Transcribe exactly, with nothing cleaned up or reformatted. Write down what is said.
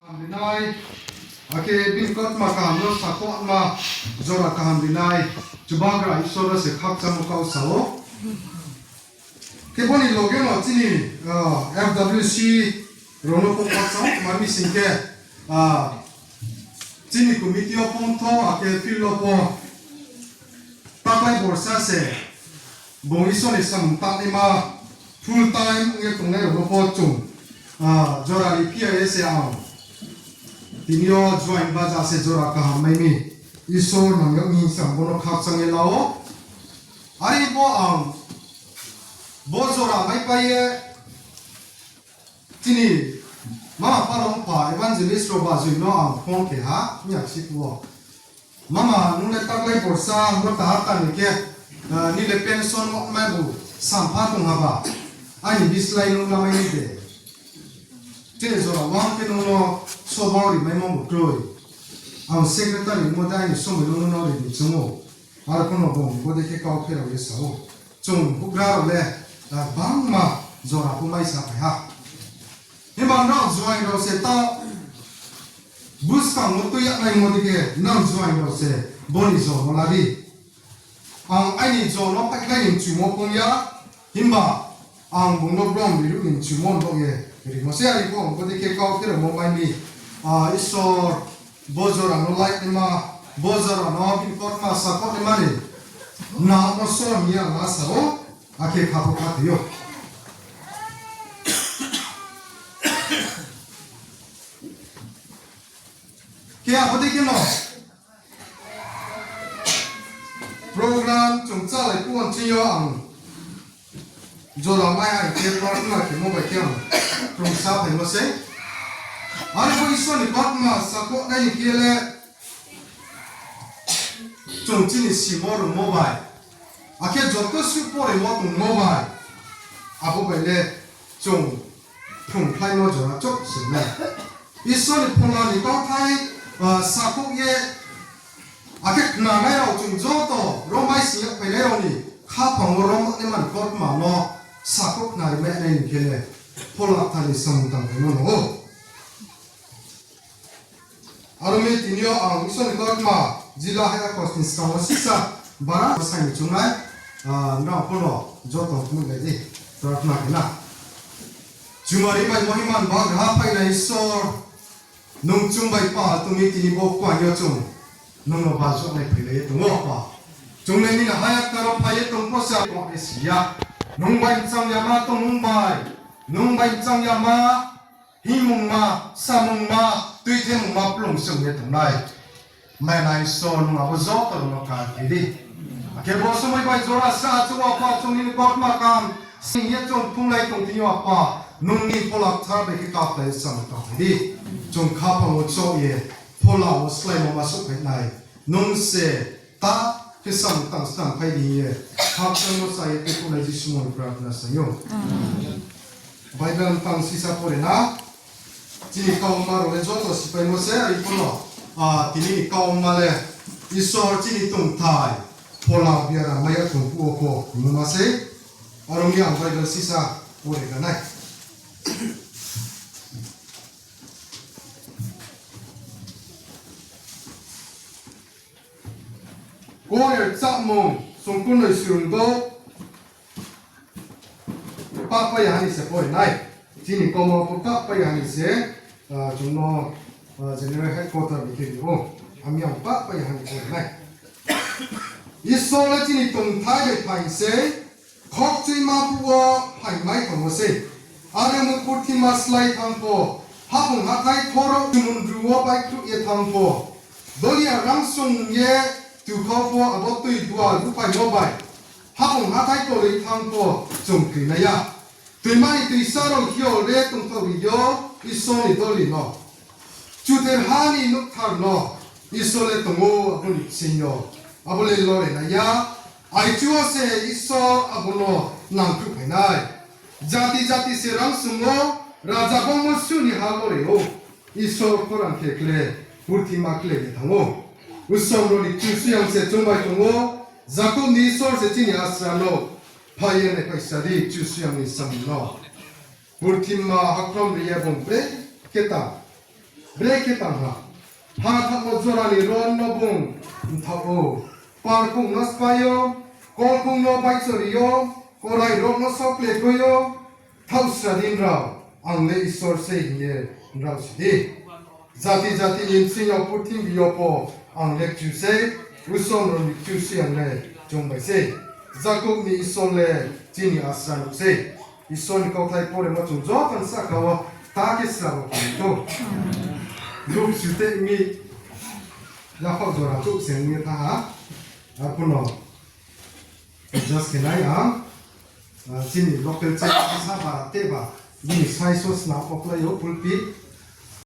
Hamri nai, akhe bini kautma kaham no sakhouhma jora kaham ri nai, Chubagra Isor no se khakchangmo kau sa ou. Khe bo ni loge no chini, ah, F W C rao no pho khakchang ma mi sing khe, ah, chini committee yo pho tho, akhe field wo pho taklai borsa se bung Isor ni samung tangnaima full time ong ye tongnai rao no pho chung, ah, jora ri phi ya ye se ang tini yo join baja se jora kaham mai mi. Isor nang yag ni hing se ang bo no khakchang ye la ou. Are pho ang bo jora maipai ye chini mama pha rao mpha evangelist rao bajoi no ang phone khe ha, miya si phuh wo. Mama, nung le taklai borsa, bo taha tang ni khe, ah, nini le pension wo maibu sampha tong haba, aini bislái nung lamai ni de. Tre jora wang khe nung no sobo rimaimo bu kroi. Ang secretary mo de aini somoi nung no ri ni choung ou. Arphuh no bung bo dei khe kau pherao ye sa ou. Chung houhgra rao le, ah, bangma jora pho mai sa phai ha. Himba nrao join rao se ta buskang wo tui yagnaimo dei khe nrao join rao se bo ni jo no la di. Ang aini jo no phaikhlai ni mchumo phung ya, himba ang bung no brom riruh ni mchumo no ye rimo se. Are pho ang bo dei khe kau pheraomo mai mi, ah, Isor bo jora no lainaima, bo jora no bini kautma sakhouhnaima ni nangmo sor hing ye ang asa ou, akhe kha pho kha tui ou. Khe abo dei khe no program chung chálai phuh wo chini yo ang jora mai hai khe prarthana khemo bai khe ang krungsa phaimo sei. Are pho Isor ni kautma sakhouhnai ni khe le chung chini simo rungmo bai, akhe joto suh poremo tongmo bai, abo bai le chung phrungkhlaimo jora chouh se nai. Isor ni phola ni kauthai, ah, sakhouh ye, akhe khnanai rao chung joto ro mai sing yag phainai rao ni khaphang wo rom naima ni kautma no sakhouh khnari mai nai ni khe le phola kthar ni samung tangphaimo no ou. Aro mi tini yo ang Isor ni kautma jila hai akos ni skang wo sisa bara sai ni chungnai, ah, nrao pho no joto kmui lai di, prarthana khe na. Chumari bai mohiman bagraha phainai Isor, nung chung bai pal tong mi tini bo kuang yo chung nung no bajuh nai phailai ye tong ou Apa. Chung le nini haya karo phai ye tong pho sa tong nai si ya. Nung bai mchang yama tongmung bai, nung bai mchang yama hingmungma, samungma, tuithemungma plung sung ye tongnai. Mainai Isor nung abo joto rao no kar khe di. Akhe bo somoi bai jora sa chung Apa chung nini kautma kam sing ye chung phunglai tong thing yo Apa, nung ni phola kthar bai khe kaphlai ye samung tang di. Chung khaphang wo chouh ye phola wo sláimo ma souhphai nai. Nung se ta khe samung tang snam phai di hing ye khakchangmo sa ye tuikhouhnai Jisu mung ni prarthana sa ou. Bible tang sisa pore na. Chini kauma rao le joto sipaimo se, are pho no, ah, tini ni kauma le Isor chini tongthai phola biaram mai ya tong phuh wo pho hingmo ma sei. Aro ni ang Bible sisa pore ga nai. Korinth chámung sungkurnoi srungdouh, pahpai ya ha ni se pore nai. Chini kauma pho pahpai ya ha ni se, ah, chung no, ah, General Headquarter ni khe ri ou. Ami ang pahpai ya ha ni pore nai. Isor le chini tongthai bai phai sei, khokchuima phuh wo phaimai tongmo sei. Are ong mi purthima slái thanng pho, haphung hathái thoro chumundru wo baihkhruh ye thanng pho, dolia rangsung ye tukha pho abo tui dual buphaimo bai haphung hathái koloi thanng pho chung kri nai ya. Toima ni tuisa rao hiol re tongthaoh ri yo Isor ni doli no. Chuther ha ni nouhthar no Isor le tong ou abo ni bsing yo. Abo le lore nai ya. Aichu wo se Isor abo no nangkhruhphai nai. Jati jati se rangsung ou, raja bangmo suh ni ha lore ou. Isor khorang khe khle, purthima khle ye thanng ou. Usom rao ni Kchusoyang se chung bai tong ou, Jakob ni Isor se chini asra no. Phai ye naiphaisa di Kchusoyang ni samung no. Purthima hakhrom ri ye bung bre khe tang. Brekhe tang ha. Ha thaohmo jora ni ron no bung mthaoh ou. Parpung no sphái ou, kolphung no baichori ou, korai rao no sokle khui ou, thaohsradin rao, ang le Isor sei hing ye nrao si di. Jati jati ni bsing yo purthimbi yo pho ang le Kchu sei, usom rao ni Kchu sei ang le chung bai sei. Jakob ni Isor le chini asra nuh sei. Isor ni kauthai poremo chung joto ni sahka wo ta khe srabo khe tong. Luk sute mi, yaphaoh jora chouh se ong ye tha ha. Arphuh no adjust khe nai ang, chini local church sa ba te ba, bini size wo sna pho klái ou pulpit.